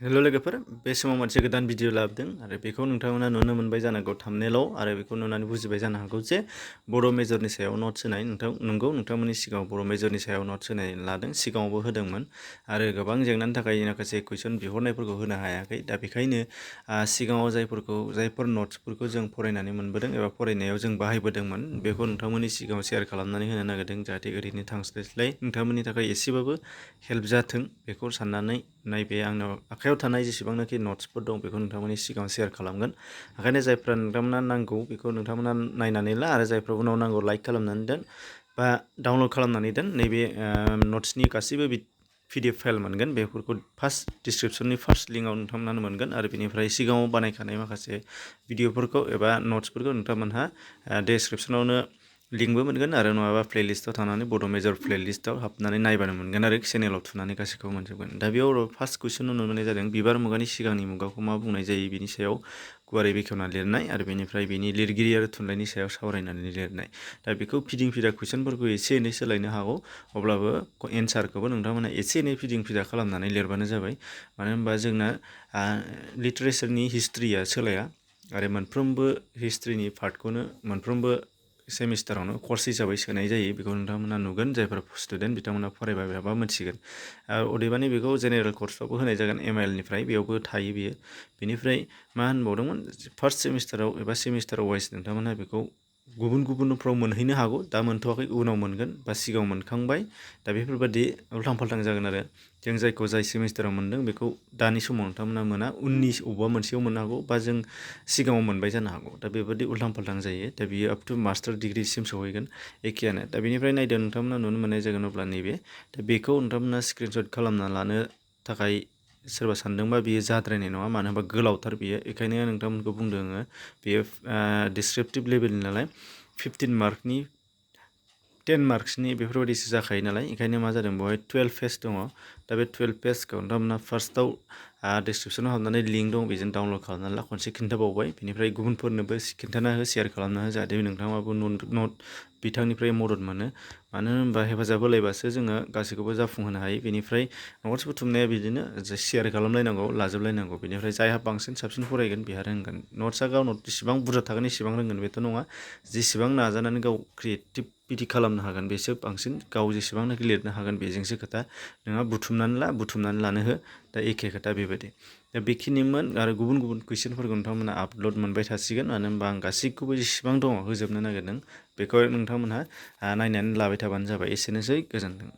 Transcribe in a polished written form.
हेल' लोगोफोर बे समाव मोनसे गोदान भिडिअ लाबोदों आरो बेखौ नोंथांमोना नुनो मोनबाय जानांगौ थाम्बनेइलाव आरो बेखौ नुनानै बुजिबाय जानो हागौ जे बर' मेजरनि सायाव नट्स होनाय नंगौ नोंथांमोननि सिगाङाव बर' मेजरनि सायाव नट्स होनाय लादों सिगाङावबो होदोंमोन आरो गोबां जेंनानि थाखाय माखासे कुइसन बिहरनायफोरखौ होनो हायाखै दा बेखायनो सिगाङाव जायफोर नट्सफोरखौ जों फरायनानै मोनबोदों एबा फरायनायाव जों बाहायबोदोंमोन बेखौ नोंथांमोननि सिगाङाव शेयार खालामनानै होनो नागिरदों जाहाथे ओरैनो थांस्लायस्लाय नोंथांमोननि थाखाय एसेबाबो हेल्प जाथों बेखौ साननानै नैबे आंनाव आखायाव थानाय जेसेबांनाखि नट्सफोर दं बेखौ नोंथांमोननि सिगाङाव शेयार खालामगोन ओंखायनो जायफ्रा नोंथांमोना नांगौ बेखौ नोंथांमोना नायनानै ला आरो जायफ्रा उनाव नांगौ लाइक खालामनानै दोन बा डाउनलड खालामनानै दोन नैबे नट्सनि गासैबो PDF फाइल मोनगोन बेफोरखौ फार्स्ट डिसक्रिपसननि फार्स्ट लिंकआव नोंथांमोना मोनगोन आरो बेनिफ्राय सिगाङाव बानायखानाय माखासे भिडिअफोरखौ एबा नट्सफोरखौ नोंथांमोनहा डिसक्रिपसनावनो लिंकबो मोनगोन आरो नङाबा प्लेलिस्टआव थांनानै बड' मेजर प्लेलिस्टआव हाबनानै नायबानो मोनगोन आरो चेनेलाव थुनानै गासैखौबो मोनजोबगोन दा बेयाव फार्स्ट कुइसन नुनो मोननाय जादों बिबार मुगानि सिगांनि मुगाखौ मा बुंनाय जायो बिनि सायाव गुवारै बेखेवना लिरनाय आरो बेनिफ्राय बेनि लिरगिरि आरो थुनलाइनि सायाव सावरायनानै लिरनाय दा बेखौ फिदिं फिदा कुइसनफोरखौ एसे एनै सोलायनो हागौ अब्लाबो एन्सारखौबो नोंथांमोना एसे एनै फिदिं फिदा खालामनानै लिरबानो जाबाय मानो होनबा जोंना लिटारेचारनि हिस्ट्रिया सोलाया आरो मोनफ्रोमबो हिस्ट्रिनि पार्टखौनो मोनफ्रोमबो सेमिस्टारावनो कर्स हिसाबै सोनाय जायो बेखौ नोंथांमोना नुगोन जायफोर स्टुडेन्ट बिथांमोना फरायबाय थाबा मोनथिगोन अदेबानि बेखौ जेनेरेल कर्सआवबो होनाय जागोन MIL-निफ्राय बेयावबो थायो बियो बेनिफ्राय मा होनबावदोंमोन फार्स्ट सेमिस्टाराव एबा सेमिस्टार वाइज नोंथांमोनहा बेखौ गुबुनफ्राव मोनहैनो हागौ दा मोनथ'वाखै उनाव मोनगोन बा सिगाङाव मोनखांबाय दा बेफोरबादि उल्थां फाल्थां जागोन आरो जों जायखौ जाय सेमिस्टाराव मोनदों बेखौ दानि समाव नोंथांमोना मोना उननि अबेबा मोनसेयाव मोननो हागौ बा जों सिगाङाव मोनबाय जानो हागौ दा बेबादि उल्थां फाल्थां जायो दा बियो आप टु मास्टार डिग्रिसिम सहैगोन एखेयानो दा बेनिफ्राय नायदो नोंथांमोना नुनो मोननाय जागोन अब्ला नैबे दा बेखौ नोंथांमोना स्क्रिनशट खालामना लानो थाखाय सोरबा सानदोंबा बियो जाद्रायनाय नङा मानो होनबा गोलावथार बियो बेखायनो नोंथांमोनखौ बुंदों आङो बेयो डिसक्रिपटिभ लेभेलनि नालाय 15 मार्कनि 10 मार्क्सनि बेफोरबायदिसो जाखायो नालाय ओंखायनो मा जादों बेवहाय 12 पेज दङ दा बे 12 पेजखौ नोंथांमोना फार्स्टआव डिसक्रिपसनाव हाबनानै लिंक दं बेजों डाउनलड खालामनानै ला खनसे खिन्थाबावबाय बेनिफ्राय गुबुनफोरनोबो खिन्थाना हो शेयार खालामना हो जाहाथे नोंथाङाबो नट बिथांनिफ्राय मदद मोनो मानो होनबा हेफाजाब होलायबासो जोङो गासैखौबो जाफुंहोनो हायो बेनिफ्राय नट्स बुथुमनाया बिदिनो शेयार खालामलायनांगौ लाजोबलायनांगौ बेनिफ्राय जायहा बांसिन साबसिन फरायगोन बेहा रोंगोन नट्सआ गावनाव जेसेबां बुरजा थागोन एसेबां रोंगोन बेथ' नङा जेसेबां नाजानानै गाव क्रिएटिभिटि खालामनो हागोन बेसो बांसिन गाव जेसेबांनाखि लिरनो हागोन बेजोंसो खोथा नोंहा बुथुमनानै लानो हो दा एखे खोथा बेबायदि दा बेखिनिमोन आरो गुबुन गुबुन कुइसनफोरखौ नोंथांमोना आपल'ड मोनबाय थासिगोन मानो होनबा आं गासैखौबो जेसेबां दङ होजोबनो नागिरदों बेखौ नोंथांमोनहा नायनानै लाबाय थाबानो जाबाय एसेनोसै गोजोन्थों